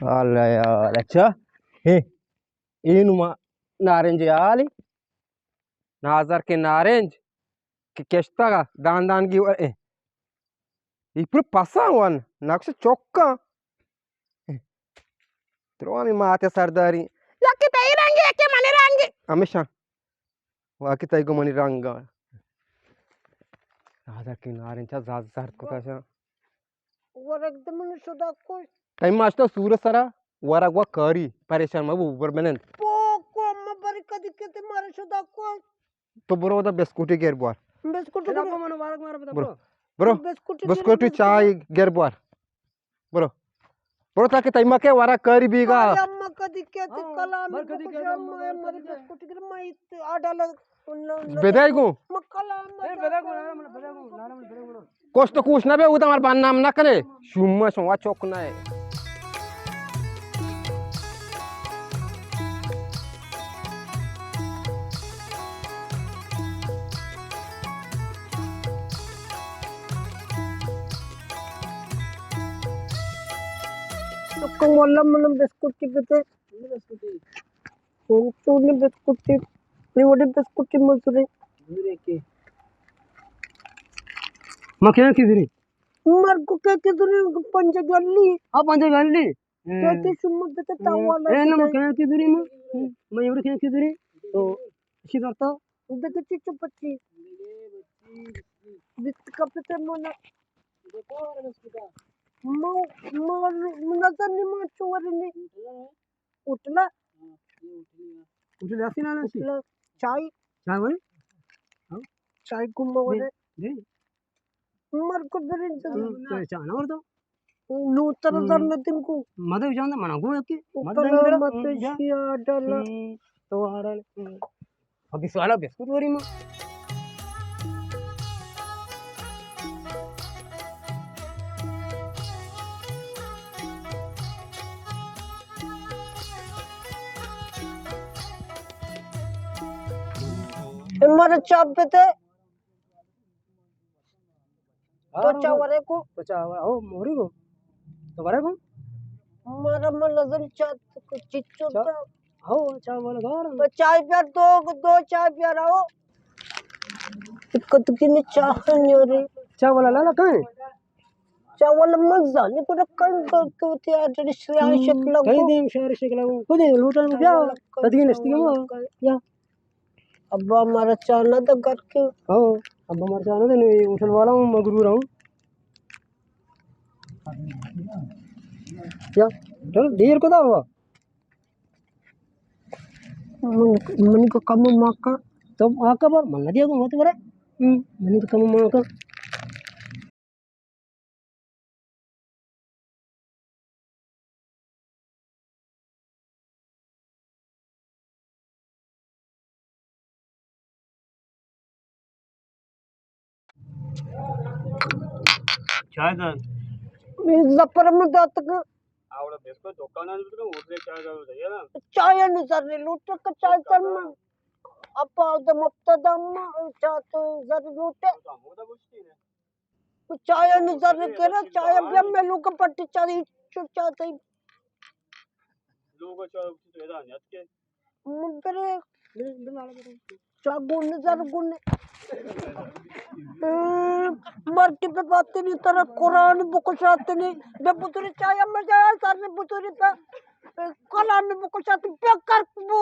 اللہ یار، اچھا۔ اے، اے نما نارنج آلی۔ نازر کے نارنج کہ کشتگا دان دان گی و-، اے۔ اے پر پسا ون، نقش چوکا۔ درو ہمیں ماتے سرداری۔ یکی تئی رنگی، یکی منی رنگی۔ ہمیشہ۔ واقعی تئی گو منی رنگ۔ نازر کے نارنج چا زاز سرد کتا شا۔ ورگ دمن شدا کوش۔ تئی ماشتا سور سرا ورگ و کاری، پریشان مبو، بر بنند۔ پوکو، ما بری کدی کتے مارا شدا کوش۔ تو برو دا بسکوٹی گر بوار۔ بسکوٹ چلا گر۔ کو منو ورگ مارا بدا برو۔ کو۔ برو۔ بسکوٹی گر بسکوٹی بوار۔ چائے گر بوار۔ برو۔ برو تاکہ تئی مکے ورگ کاری بیگا۔ آیا مکہ دی کہتے ہاں، کلام بر کدی بکشا کہتے ما مکہ مری دی بسکوٹ گر ما ات آڈا لگ۔ بدائی گو۔ ما کلام اے، بدائی گو، نانا من بدائی گو، نانا من بدائی گو۔ کوش تو کوش نہ بے، او تو ہمار بنام نہ کنے۔ شما شما چوک نہ ہے۔ تو کم واللہ من بسکوٹ کی بتے۔ تو نے بسکوٹ کی، نے وڑے بسکوٹ کی مزورے۔ ما کیا کی ذری؟ مر کو کیا کی ذری؟ پنجہ گلی۔ ہاں، پنجہ گلی۔ تو تے شما بتا تا والا اے نہ، ما کیا کی ذری ما؟ ما ایوڑ کیا کی ذری؟ تو اسی کرتا۔ دیکھ چچو پچی۔ بیت کپتے منا۔ مو، مو، نظر نہیں ما چوری نہیں۔ اٹلا۔ اٹلا سی نانا سی۔ اٹلا۔ چائے۔ چائے بھائی؟ ہاں۔ چائے گم ورے۔ دے۔ مر کو برنج۔ ہاں، چائے، چائے نہ ورتا۔ نو تر در ندیم کو۔ مدے جان منا گو یکی۔ مدے اٹلا مت شیا ڈالا۔ تو آڑا۔ ابھی سوالا بسکٹ وری ما۔ ہمارا چاپ پہ تے۔ تو چا ورے کو؟ تو چا ورے، او، موری کو؟ تو ورے کو؟ مارا من نظر چا، چچو چا۔ تا۔ ہو، چا والا گار۔ تو چائے پیار دو، دو چائے پیار آؤ۔ دقت کی نے چاہ نہیں ہو رہی۔ چا والا لالا کہاں ہے؟ چا والا مزہ نہیں، پورا کل تو، تو تیار شکل کہیں کو۔ دیم شہر شکل کو۔ خود ہی لوٹن بیا۔ بدگی نشتی ہو۔ یا۔ ابا ہمارا چانا تو کر کے۔ ہاں، ابا ہمارا چانا تو نہیں، ہوٹل والا ہوں، مغرور ہوں۔ کیا؟ چلو، دیر کو تھا ہوا؟ من، من کو کم ماں کا۔ تو آ کا بار، من نہ دیا کو مت برے۔ ہم، من کو کم ماں کا۔ چائے دار۔ زپر من داتک۔ آوڑا بسکٹ دکان آن بکن، ہوٹل چائے دار دیا نا۔ چائے نو زر لوٹک، چائے سر من۔ اپا دم اپتا دم، چا تو زر لوٹے۔ تو ہمودا گوشتی نے۔ چایا نظر کرا، چایا بیا میں لوگ پٹی چا دی، چو چا تی۔ لوگ چا تو ادا نیت کے۔ من کرے۔ چا گون نظر گون۔ مرتی پہ باتیں نہیں، ترا قرآن بکشاتیں نہیں۔ بے بطوری چایا میں جایا، سر نے بطوری پہ کلام بکشاتیں، بے کر بو۔